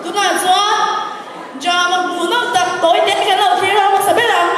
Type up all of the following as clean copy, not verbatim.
Tunah chuan drama hmuhnawm tak tawi te kan lo thlir ho hmasa ber ang.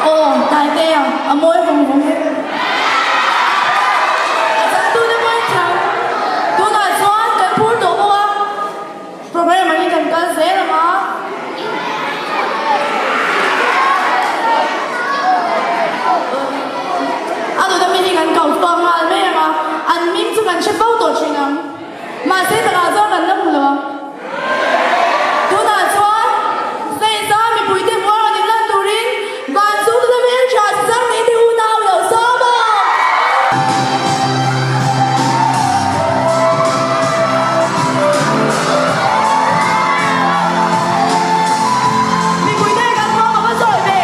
Aw, Taitea, a mawi vawng vawng e. A changtute pawh in thiam. Tunah chuan kan phur tawh bawk a, programme angin kan kal zel ang a. A dawt ami hi kan kau chhuak nghal mai ang a, an hming chu kan hre fo tawh thin ang. Mahse takah chuan kan la hmu lo ang. Tunah chuan stage a mipuite hmuh a rawn inlan turin van chung tuna hmeltha chang nei te unau lo sawm ang. Mipuite kan hmuh a ka va sawi ve.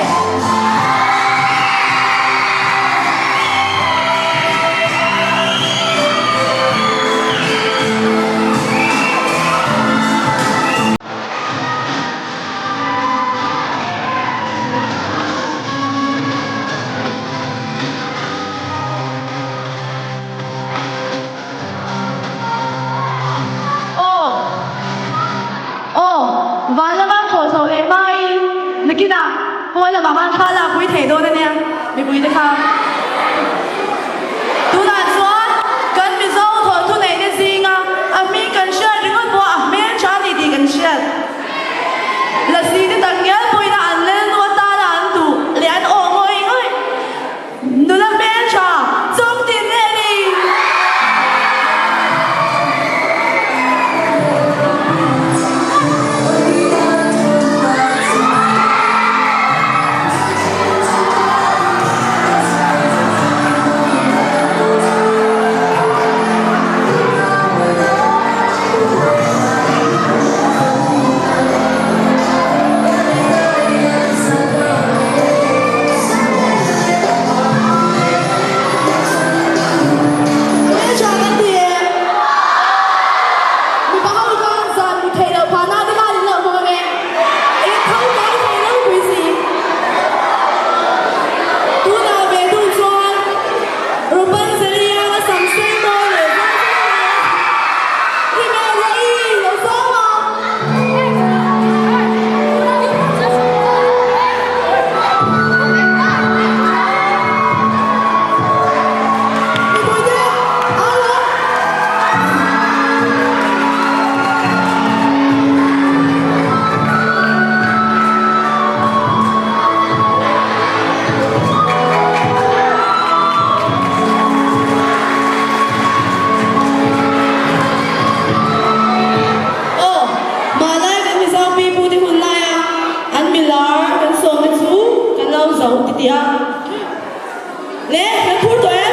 Aw aw van lama thlawh chho leh hmain nakinah pawn lamah khan thla lakpui thei dawn ania mipuite kha. Tunah chuan kan Mizo thawnthu neihte zinga a hming kan hriat ringawt pawh a hmeltha a ni tih kan hriat. Lasi te tak ngial pawhin a an lelnu atana an duh leh an awh ngawih ngawih. Nula hmeltha chawngtin nge ni? ti a. Le, kan phur tawh em?